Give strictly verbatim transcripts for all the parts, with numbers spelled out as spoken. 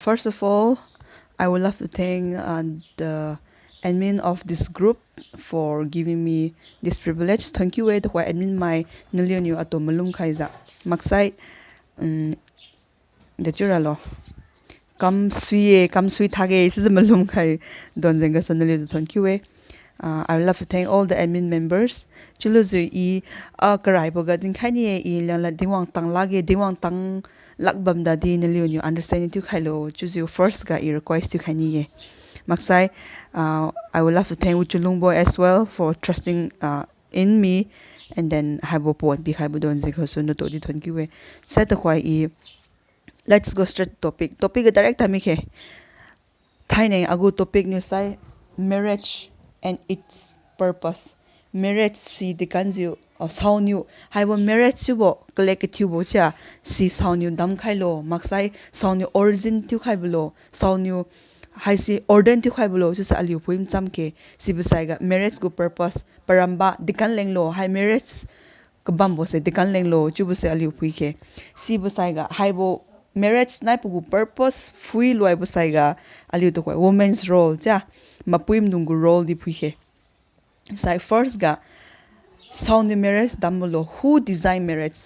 First of all, I would love to thank uh, the admin of this group for giving me this privilege. Thank you eh, tuhoi admin mai naliuniu atu malum khaijiu. Maksai, um, dechiuralo. Kamsui ye, kamsui thage, sijiu malum khai donjeng gasu naliutu thank you eh. Uh, I would love to thank all the admin members. Chiulujiu i, uh, karaibo ga dinkhai ni ye, i lianglad dinwang tang lakge, dinwang tang lak bamdadi naliuniu understanding thiukhailo, chiujiu first ga i request thiukhai ni ye. Maksai, uh, I would love to thank Uchulungbo as well for trusting uh, in me, and then haibo pon pikhaibo donjeng gasu naliutu di thank you eh. Sai tuhoi i, let's go straight to topic. Topic ga direct tami khe. Thainai agu topic niu sai marriage and its purpose. Marriage si dekamjiu, oh, saoniu, haibo marriage chiubo, kalek kathiubo chia, si saoniu damkhailo, maksai saoniu origin thiukhaibolo, saoniu haise ordain thiukhaibolo, chiusi aliu phui mcham khe, sibo saiga marriage gu purpose, paramba, dekam lenglo, hai marriage kabambo se dekam lenglo, chiubo se aliu phui khe. Sibo saiga, haibo marriage nai pagu purpose phui loibo saiga, aliu tuhoi women's role chia, mapui maidung gu role di phui khe. Sai first ga, saoniu marriage dambolo, who design marriage?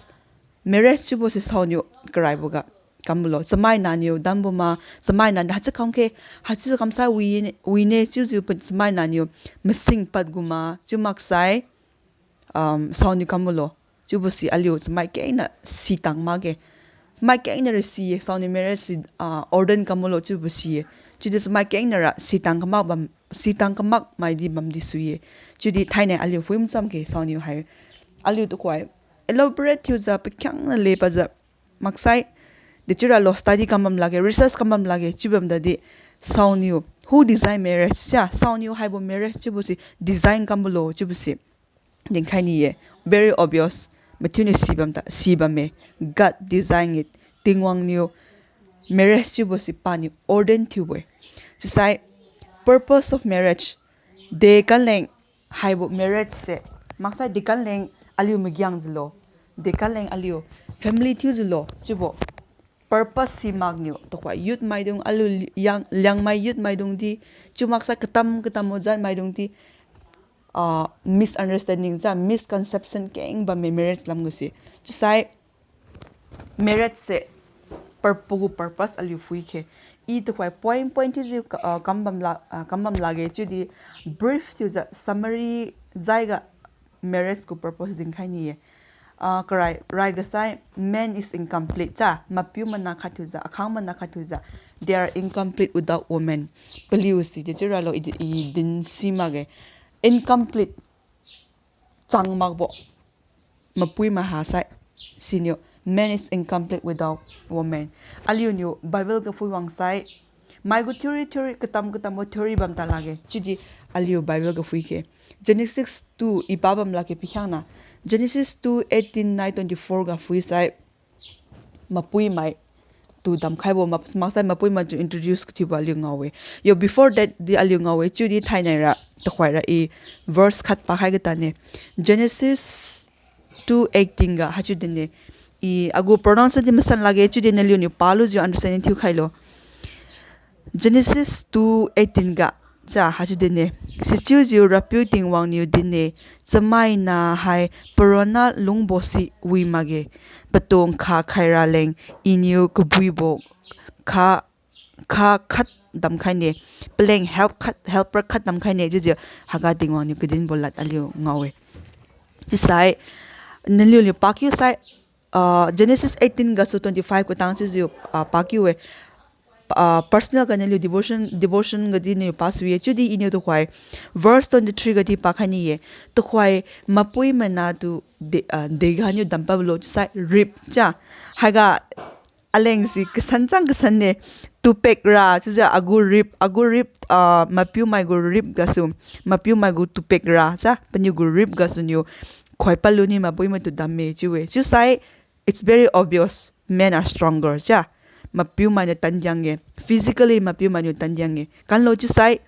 Marriage chiubo se saoniu karaibo ga kamlo. Chamai naniu dambo ma, chamai naniu haichiu kam khe, haichiu kamsai wi, wine chiujiu pa chamai naniu masing pad gu ma, chiu maksai, um, saoniu kamlo. Chiubo si aliu chamai kengna sitang makge. Chamai kengna ra si ye, saoniu marriage si, ah, ordain kamlo chiubo si ye. Chiudi chamai kengna ra sitang kamak bam, sitang kamak mai di bamdi sui ye. Chiudi thainai aliu phui mcham khe saoniu hai. Aliu tuhoi elaborate thiujiu pakhiangna lepadjiu maksai, dechiuralo study kam bam lakge, research kam bam lakge, chiu bamdadi, saoniu, who design marriage? Sia, saoniu haibo marriage chiubo si design kambo lo chiubo si dinkhai ni ye, very obvious, mathiuniu si bamta, si bamme, God design it, Tingwang niu marriage chiubo si paniu ordain thiubo-e. Chiusai, purpose of marriage, dekamleng haibo marriage se, maksai dekamleng aliu magiang jiulo, dekamleng aliu family thiujiulo chiubo purpose si makniu, tuhoi youth maidung, aliu Liang-, Liangmai youth maidung di, chiu maksai katam katambo jat maidung di, ah, misunderstanding ja, misconception keng bamme marriage lamga se. Chiusai, marriage se purpo gu purpose aliu phui khe. I tuhoi point point thiujiu, ah, kam bam la, ah, kam bam lakge chiudi brief thiujiu summary jaiga marriage gu purpose dinkhai ni ye. Ah, karai, raiga sai, man is incomplete ja, mapiu mana khat thiujiu, akhang mana khat thiujiu, they are incomplete without woman. Paliu si dechiuralo i, i din si makge. Incomplete chang makbo mapui maha sai, siniu, man is incomplete without woman. Aliuniu Bible ga phui wangsai, maigu theory, theory, katam katambo theory bamta lakge chiudi aliu Bible ga phui khe. Genesis two i pa bam lakge pakhiangna. Genesis two eighteen nine twenty-four ga phuisai, mapuimai tu damkhaibo, ma-, maksai mapuimai tu introduce kathiubo aliu ngao-e. Yo, before that di aliu ngao-e, chiudi thainai ra, tuhoira i verse khat pakhai katane. Genesis two eighteen ga haichiu dinne. I agu pronounce di masan lakge, chiudi naliuniu palujiu understanding thiukhailo. Genesis two eighteen ga, cha, haichiu dinne. Sichiujiu Rapiu Tingwang niu dinne, chamaina hai paronna lungbose wi makge, patu kha khairaleng Iniu kabuibo kha, kha khat damkhaine, paleng help khat, helper khat damkhaine, chiujiu Haga Tingwang niu kadinbo lad aliu ngao-e. Chiusai, naliuniu pakiu sai, ah, Genesis eighteen gasu twenty-five katang chiujiu, ah, pakiu-e. Ah, personal ga naliu devotion, devotion gadi niu pasu-e, chiudi iniu tuhoi verse twenty-three gadi pakhai ni-e. Tuhoi mapuimai natu de, ah, deganiu dampadlo chiusai rib cha. Haiga aleng si kasan chang kasanne, tupek ra chiujiu agu rib, agu rib, ah, mapiumai gu rib gasu, mapiumai gu tupek ra cha, paniu gu rib gasu niu khoipadluniu mapuimai tu damme chiu-e. Chiusai, it's very obvious, men are stronger cha. Mapiumai niu tandiang-e, physically mapiumai niu tandiang-e. Kanlo chiusai,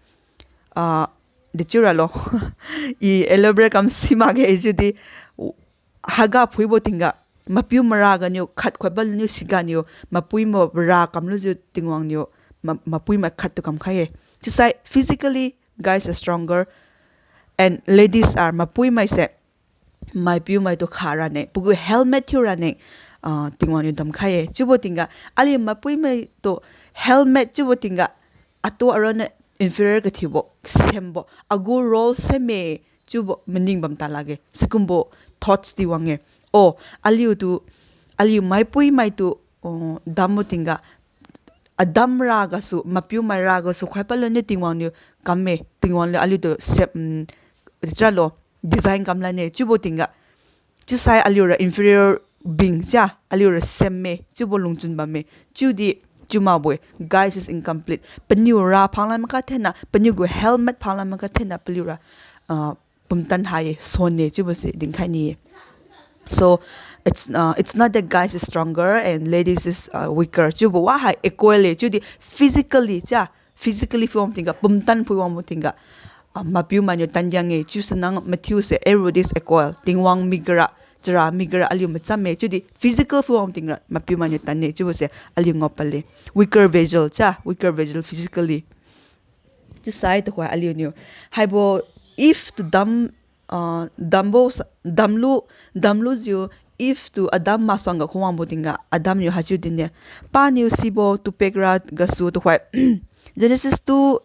ah, dechiu ralo. I elaborate kam si makge chiudi, Haga phuibo tingga, mapiu mara ganiu khat khoipadluniu siganiu, mapuimai ra kamlujiu Tingwang niu ma-, mapuimai khat tu kamkhai-e. Chiusai physically, guys are stronger, and ladies are, mapuimai se, maipiumai tu kha rane, pagu helpmate thiu rane, ah, Tingwang niu damkhai-e. Chiubo tingga, aliu mapuimai tu helpmate chiubo tingga, atu aronna inferior kathiubo, sembo, agu role seme, chiubo maning bam ta lakge. Sikumbo thoughts di wang-e. Oh, aliu tu, aliu maipuimai tu, oh, dambo tingga, adam ra gasu, mapiumai ra gasu, khuai palo niu Tingwang niu kamme, Tingwang niu aliu tu sep, mm, chiralo, design kam lane, chiubo tingga. Chiusai aliura inferior being chia, aliura semme, chiubo lungchun bamme, chiudi chiu makbo-e, guys is incomplete. Paniu ra phangla makathenna, paniu gu helpmate phangla makathenna, paliura, ah, pumtan hai-e, sonne, chiubo se dinkhai ni-e. So, it's, uh, it's not that guys is stronger and ladies is, uh, weaker. Chiubo wa hai equal-e, chiudi physically chia, physically phui wang tingga, pumtan phui wangbo tingga, ah, mapiumai niu tandiang-e, chiusi nang mathiu se, everybody is equal. Tingwang mikgara, chara mikgara aliu machamme, chiudi physical phui wang tingga, mapiumai niu tanne, chiubo se aliu ngao padle. Weaker vessel chia, weaker vessel physically. Chiusai tuhoi aliuniu, haibo Eve tu dam, ah, dambo s-, damlu, damlujiu Eve tu Adam masuangga khuwangbo tingga, Adam niu haichiu dinne. Paniu sibo tupekra gasu tuhoi. Genesis two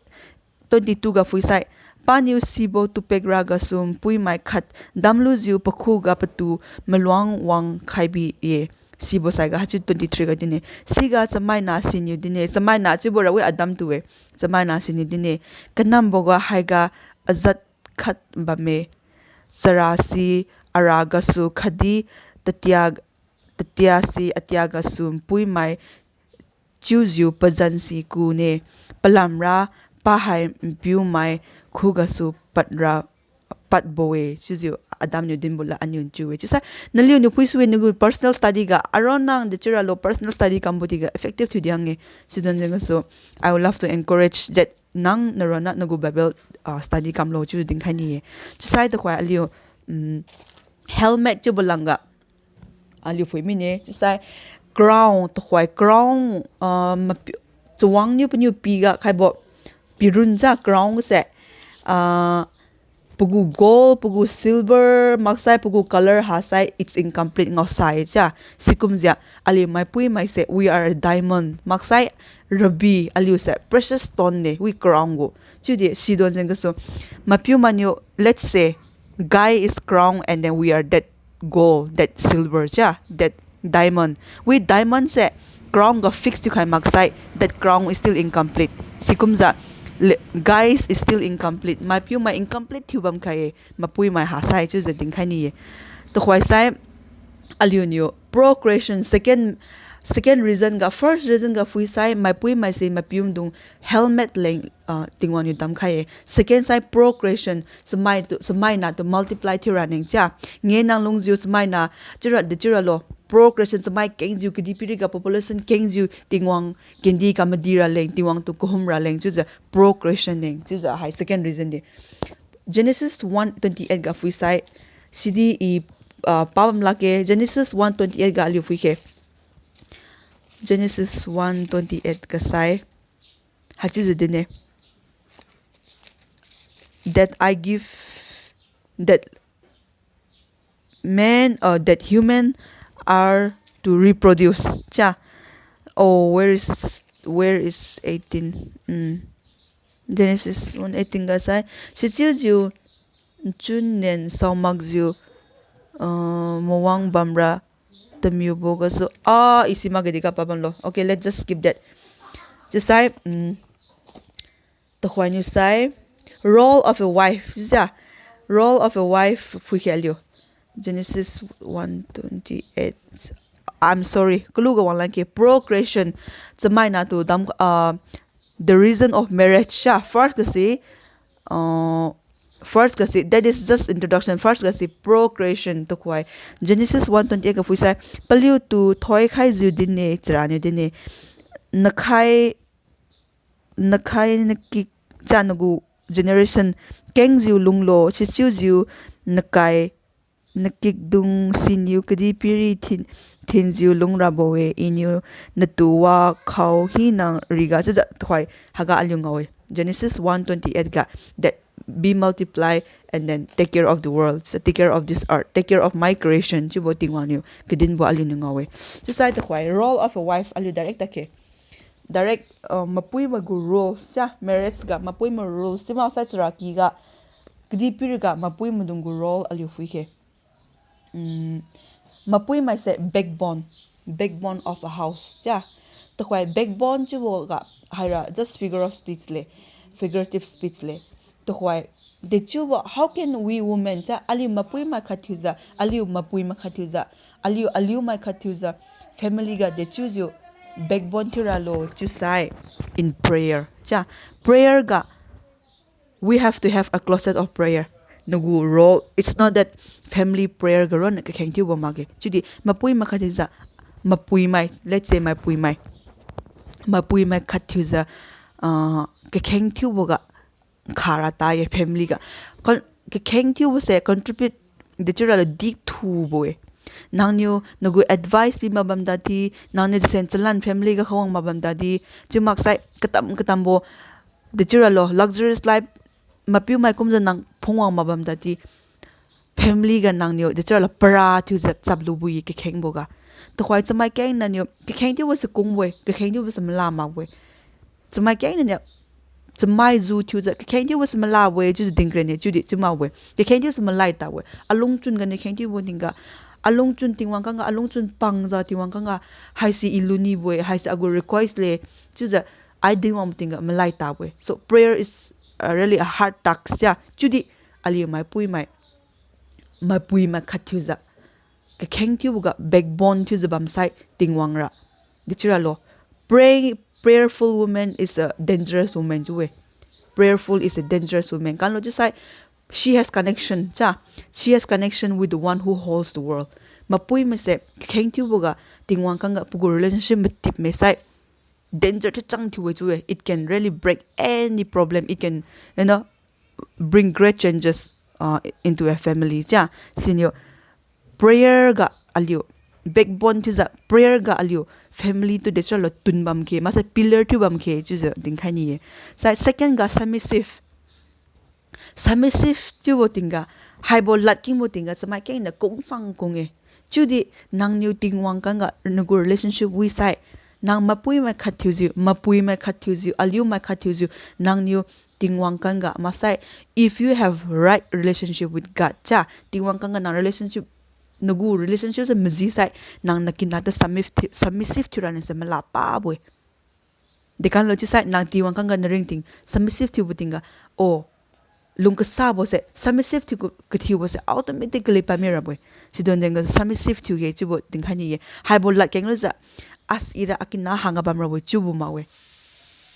twenty two ga phuisai, paniu sibo tupekra gasu npuimai khat damlujiu pakhuga patu maluang wang khaibi-e. Sibo saiga haichiu twenty three ga dinne. Siga chamaina siniu dinne. Chamaina chiubo rawui Adam tu-e. Chamaina siniu dinne. Kanamboga haiga ajat khat bamme. Charasi ara gasu khatdi tatia, tatiasi atia gasu npuimai chiujiu pazansi kune. Palamra pahai npiumai khugasu patra padbo-e, chiujiu Adam niu dinbo lad aniu chiu-e. Chiusai naliuniu phuisu-e, nagu personal study ga, aronna nang dechiuralo personal study kambo tingga effective thiu diang-e. Sidon jeng gasu, I would love to encourage that nang naronna nagu Bible, ah, study kamlo chiu dinkhai ni-e. Chiusai tuhoi aliu, mm, helmet chiubo langga aliu phui mine, chiusai crown, tuhoi crown, ah, mapi-, chawang niu paniu piga khaibo pirun ja crown se, ah, pagu gold, pagu silver, maksai pagu color hasai, it's incomplete ngaosai ja. Sikumjiu, aliu maipuimai se, we are a diamond, maksai ruby, aliu se precious stone ne, wi crown gu. Chiudi sidon jeng gasu, mapiumai niu, let's say, guy is crown and then we are that gold, that silver, cha, that diamond. Wi diamond se crown ga fix thiukhai maksai, that crown is still incomplete. Sikumjiu, le-, guys is still incomplete. Maipiumai incomplete thiu bamkhai-e, mapuimai hasai chiujiu dinkhai ni-e. Tuhoisai, aliuniu procreation, second, second reason ga, first reason ga phuisai, maipuimai se maipiumdung helmet leng, ah, Tingwang niu damkhai-e. Second sai procreation, chamai tu, chamaina tu multiply thiura neng chia. Nge nang lungjiu chamaina, chiura dechiuralo. Procreation chamai kengjiu kadihpiriga population kengjiu Tingwang kendi ga madira leng, Tingwang tu kahumra leng chiujiu procreation neng chiujiu hai second reason di. Genesis one twenty eight ga phuisai, sidi i, ah, pabam lakge, Genesis one twenty eight ga aliu phuikhe. Genesis one twenty eight ga sai, haichiujiu dinne, that I give, that man, uh, that human are to reproduce. Cha. Oh, where is, where is eighteen? Mm. Genesis one eighteen ga sai, sichiujiu nchun nen saomakjiu, uh, mawang bamra tamiubo gasu, ah, isi makge di ga pabamlo. Okay, let's just skip that. Chiusai, mm, tuhoiniu sai, role of a wife, chiujiu, role of a wife phuikhe aliu. Genesis one twenty eight. I'm sorry, kaluga wanglan khe procreation. Chamaina tu dam, ah, the reason of marriage cha. First ga si, ah, first ga si, that is just introduction. First ga si procreation tuhoi. Genesis one twenty eight ga phuisai, paliu tu thoikhaijiu dinne, chara niu dinne. Nakhai, nakhai nakik cha nagu generation kengjiu lunglo, sichiujiu nakai Nakikdung siniu kadihpiri thin, thinjiu lungrabo-e, Iniu natu wakhao hina riga, chiujiu tuhoi haiga aliu ngao-e. Genesis one twenty-eight ga, that be multiply and then take care of the world, so take care of this earth, take care of my creation, chiubo Tingwang niu kadinbo aliuniu ngao-e. Chiusai tuhoi role of a wife aliu direct takhe. Direct, uh, mapuimai gu role, sia, marriage ga mapuimai role, simaksai charaky ga, kadihpiri ga mapui maidung gu role aliu phuikhe. Mm, mapuimai se backbone, backbone of a house, sia. Tuhoi backbone chiubo ga haira just figure of speech le, figurative speech le. Tuhoi, dechiubo, how can we women, sia, aliu mapuimai khat thiujiu, aliu mapuimai khat thiujiu, aliu, aliumai khat thiujiu, family ga dechiujiu backbone thiuralo chiusai in prayer, sia. Prayer ga, we have to have a closet of prayer. Nagu role, it's not that family prayer ga ronna kakheng thiubo makge. Chiudi mapuimai khat thiujiu, mapuimai, let's say mapuimai, mapuimai khat thiujiu, ah, kakheng thiubo ga khara ta ye family ga. Con-, kakheng thiubo se contribute dechiuralo di thubo-e. Nangniu nagu advice pi mabam dadi, nangniu disen chalan family ga khawang mabam dadi, chiu maksai katam katambo dechiuralo luxurious life mapiumai kumjiu nang phungwang mabam dadi, family ga nangniu dechiuralo para thiujiu chaplubo-e kakhengbo ga. Tuhoi chamai keng naniu kakheng thiubo se kungbo-e, kakheng thiubo se mala makbo-e. Chamai keng naniu chamai ju thiujiu kakheng thiubo se malabo-e chiujiu dinkrene chiudi chiu makbo-e. Kakheng thiubo se malai tabo-e. Alungchun ganiu kheng thiubo tingga, alungchun Tingwang kangga, alungchun pangjiu Tingwang kangga, haise I lunibo-e, haise agu request le, chiujiu ai dinwang tingga malai tabo-e. So prayer is, uh, really a hard task, sia. Chiudi aliu maipuimai, maipuimai khat thiujiu, kakheng thiuboga backbone thiujiu bamsai Tingwang ra dechiuralo. Pray, prayerful woman is a dangerous woman chiu-e. Prayerful is a dangerous woman. Kanlo chiusai, she has connection, cha. She has connection with the one who holds the world. Mapuimaise kakheng thiuboga Tingwang kangga pagu relationship matip maisai danger thiuchang thiu-e chiu-e. It can really break any problem. It can, you know, bring great changes, uh, into a family, cha. Siniu prayer ga aliu backbone thiujiu, prayer ga aliu family tu dechiuralo tun bam khe, maksai pillar thiu bam khe chiujiu dinkhai ni-e. Sai second ga submissive. Submissive chiubo tingga, haibo ladkengbo tingga chamai kengniu kungchang kung-e. Chiudi nangniu Tingwang kangga nagu relationship wisai, nang mapuimai khat thiujiu, mapuimai khat thiujiu, aliumai khat thiujiu, nangniu Tingwang kangga maksai, if you have right relationship with God, cha, Tingwang kangga nang relationship, nagu relationship se maji sai, nang nakina tu submissive, submissive thiu rani se mala pabo-e. Dekamlo chiusai nang Tingwang kangga naringting submissive thiubo tingga, o, lung kasabo se, submissive thiu kathiubo se automatically pami rabo-e. Sidon jengga submissive thiu-e chiubo dinkhai ni-e. Haibo ladkeng lujiu, as ira akina hangga bam rabo-e chiubo makbo-e.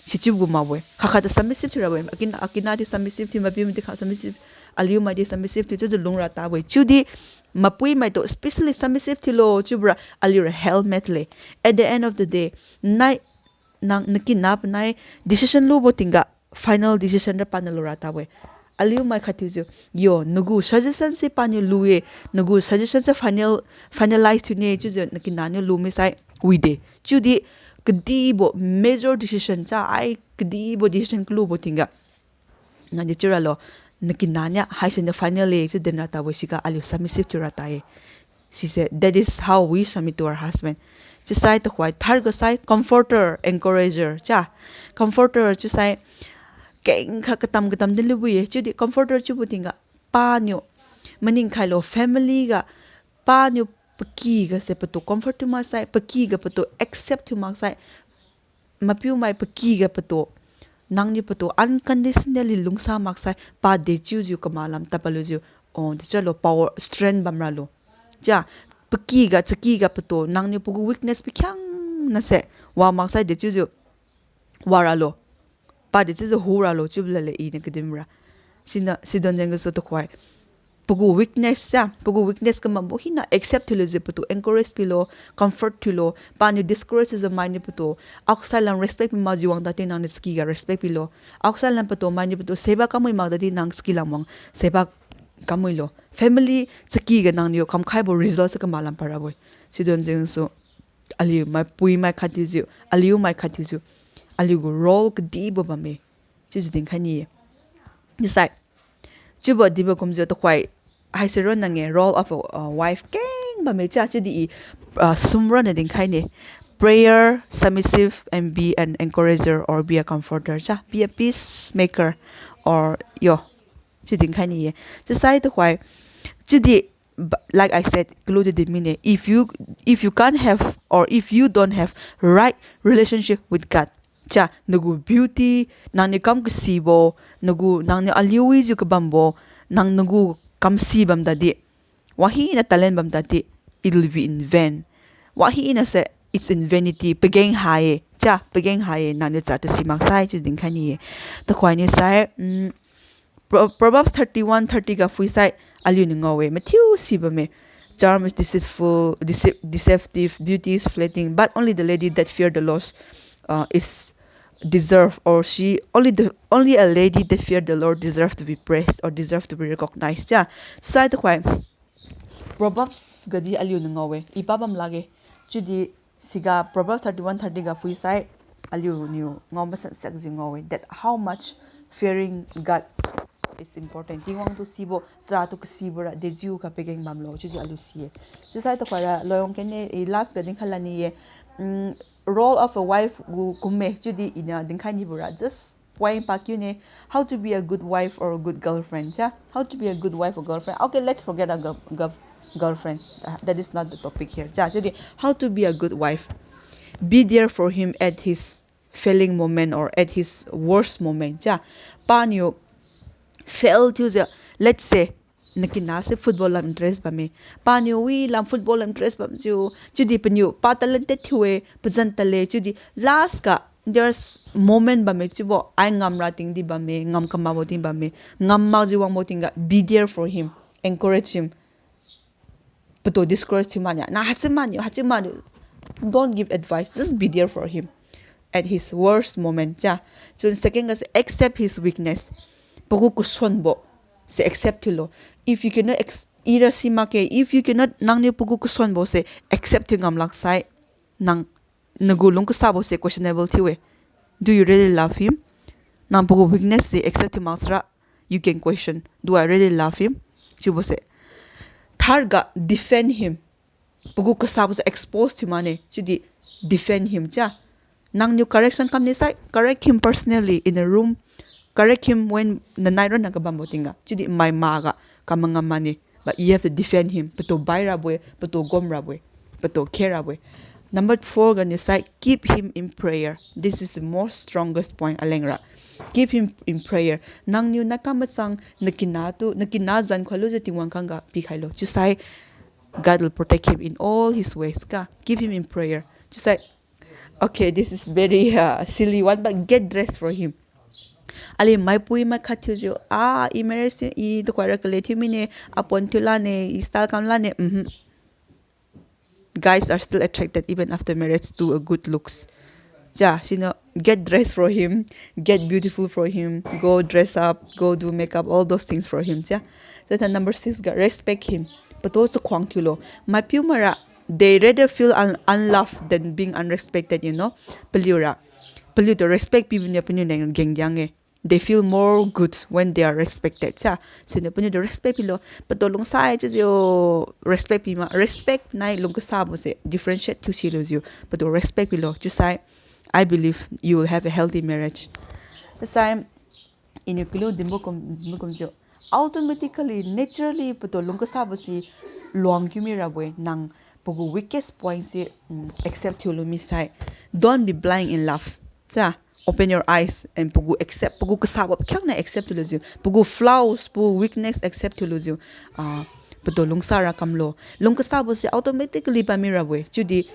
Sichiubo makbo-e. Khakha tu submissive thiu rabo-e. Akina, akina di submissive thiu, mapiumai di kha submissive, aliumai di submissive thiu, chiujiu lungra tabo-e. Chiudi mapuimai tu specially submissive thiulo chiubora aliura helpmate le. At the end of the day, nai nang nakina panai decision lubo tingga final decision ra paniu lura tabo-e. Aliumai khat thiujiu, yo, nagu suggestion se paniu lu-e, nagu suggestion se final, finalize thiune chiujiu nakina niu lu misai wide. Chiudi kadibo major decision cha, ai kadibo decision kalubo tingga, nang dechiuralo, nakina niu haisiniu final le chiu dinra tabo-e, siga aliu submissive thiura ta-e. Sise, that is how we submit to our husband. Chiusai tuhoi third ga sai comforter, encourager, cha. Comforter chiusai kengkha katam katam din lubo-e. Chiudi comforter chiubo tingga paniu maningkhailo family ga paniu pakyga se patu comfort thiu maksai, pakyga patu accept thiu maksai, mapiumai pakyga patu, nangniu patu unconditionally lungsa maksai, pa dechiujiu kamalam tadpadlujiu, o, dechiuralo power, strength bamralo. Cha, pakyga, chakyga patu, nangniu pagu weakness pakhiangnase wa maksai dechiujiu waralo. Pa dechiujiu huralo chiubo lale iniu kadinra. Siniu, sidon jeng gasu tuhoi pagu weakness cha, pagu weakness kamakbo hina accept thiulujiu patu encourage pilo, comfort thiulo, paniu discourage jiu mainiu patu, outside lam respect pi makjiu wang dadi nangniu chakyga respect pilo, outside lam patu mainiu patu seba kamui mak dadi nang chaky lam wang seba kam milo. Family chaky ga nangniu kamkhaibo result se kamalam parabo-e. Sidon jengsu aliu maipui mai khat thiujiu, aliu mai khat thiujiu, aliugu role kadibo bamme. Chiujiu dinkhai ni-e. Chiusai, chiubo dibo kumjiu tuhoi, haisi ronna-e role of a, uh, wife keng bamme chia, chiudi i, uh, sum ronna dinkhai ni. Prayer, submissive, and be an encourager or be a comforter chia, be a peacemaker or yo. Chiu dinkhai ni-e. Chiusai tuhoi, chiudi, b-, like I said, kalu di din mine, if you, if you can't have, or if you don't have right relationship with God, chia, nagu beauty, nangniu kam kasibo, nagu, nangniu aliu wijiu kabambo, nang nagu kamsi bam tadi, wahina talent bam tadi, it will be in vain. Wahina se, it's in vanity, pageng ha-e, chia, pageng ha-e, nangniu chatu si maksai, chiu dinkhai ni-e. Tuhoi niu sai, mm, Pro-, Proverbs thirty-one thirty ga phuisai, aliuniu ngao-e, mathiu si bamme. Charm is deceitful, decep-, deceptive, beauty is fleeting, but only the lady that fear the Lord, uh, is deserve, or she, only the, only a lady that fear the Lord deserve to be praised or deserve to be recognized. Chia, sai tuhoi, Proverbs gadi aliuniu ngao-e, i pa bam lakge. Chiudi siga Proverbs thirty-one thirty ga phuisai, aliuniu ngao masan sakjiu ngao-e, that how much fearing God is important. Tingwang tu sibo, chara tu kasibo ra dejiukha pageng bamlo, chiujiu aliu si-e. Chiusai tuhoira loyang kene, i last ga dinkhai lani-e, mm, role of a wife gu kumme, chiudi iniu dinkhai nibo ra just point pakiu ne, how to be a good wife or a good girlfriend, cha? How to be a good wife or girlfriend? Okay, let's forget a girl, girl, girlfriend. Uh, that is not the topic here. Cha, chiudi, how to be a good wife? Be there for him at his failing moment or at his worst moment, cha? Paniu fail thiujiu, let's say, nakina se football lam interest bamme. Paniu wi lam football lam interest bamjiu, chiudi paniu pa talented thiu-e, pazan tadle, chiudi last ga, there's moment bamme chiubo, ai ngamra tingdi bamme, ngam kamakbo ting bamme, ngam makjiu wangbo tingga, be there for him, encourage him. Patu discourage thiu mania, na haichiu maniu, haichiu maniu. Don't give advice, just be there for him at his worst moment, cha. Chiu second ga se accept his weakness. Pagu kasuanbo se accept thiulo. If you cannot ex-, ira si makge, if you cannot, nangniu pagu kasuanbo se accept thiu ngam laksai, nang nagu lung kasabo se questionable thiu-e. Do you really love him? Nang pagu weakness se accept thiu maksara, you can question, do I really love him? Chiubo se. Third ga, defend him. Pagu kasabo se expose thiu mane, chiudi defend him, cha. Nangniu correction kamni sai, correct him personally in a room. Correct him when nanai ronna kabambo tingga. Chiudi mai maga kam ngam mane. But you have to defend him. Patu bai rabo-e, patu gom rabo-e, patu khe rabo-e. Number four ganiu sai, keep him in prayer. This is the most strongest point alengra. Keep him in prayer. Nangniu nakam machang, nakina tu, nakina zan khuilujiu Tingwang kangga pikhailo. Chiusai, God will protect him in all his ways. Ka, keep him in prayer. Chiusai, okay, this is very, uh, silly one, but get dressed for him. Aliu maipui mai khat thiujiu, ah, i marriage thiu, i tuhoira kale thiu mine, apon thiu lane, i style kam lane, mhm. Guys are still attracted even after marriage to a good looks. Cha, siniu, get dressed for him, get beautiful for him, go dress up, go do makeup, all those things for him, cha. Chiuta number six ga, respect him. Patu chakhuang thiulo. Maipiu maira, they rather feel un-, unloved than being unrespected, you know. Paliura, paliutu respect piboniu paniu neng geng diang-e. They feel more good when they are respected, cha. Siniu paniutu respect pilo, patu lungsai chiujiu respect pi ma, respect nai lung kasabo se differentiate thiu silujiu, patu respect pilo, chiusai, I believe you will have a healthy marriage. Chiusai, iniu kalu dinbo kum, dinbo kumjiu, automatically, naturally, patu lung kasabo se luang kiu mirabo-e, nang pagu weakest point se, mm, accept thiulu misai. Don't be blind in love. Cha, open your eyes and pagu accept, pagu kasabo khaikna accept thiulujiu, pagu flaws, pagu weakness accept thiulujiu, ah, patu lungsara kamlo. Lung kasabo se automatically pami rabo-e. Chiudi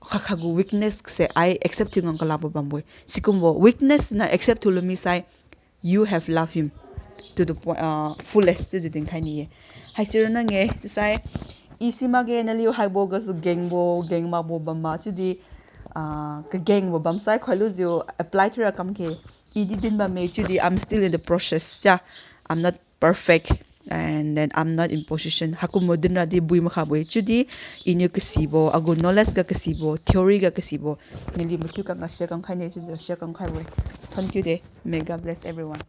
kha khagu weakness se ai accept thiu ngam kalabo bambo-e. Sikumbo weakness na accept thiulu misai, you have loved him to the po-, uh, fullest, chiujiu dinkhai ni-e. Haisi ronna-e, chiusai, i si makge naliu haibo gasu gengbo, geng makbo bamma, chiudi, ah, kagengbo bamsai khuilujiu apply thiura kamkhe. I di din bamme, chiudi I'm still in the process, cha. I'm not perfect. And then I'm not in position. Haikumbo dinra di bui makhabo-e. Chiudi iniu kasibo, agu knowledge ga kasibo, theory ga kasibo, naliu mathiu kang ga share kam khai ne chiujiu share kam khaibo-e. Thank you de. May God bless everyone.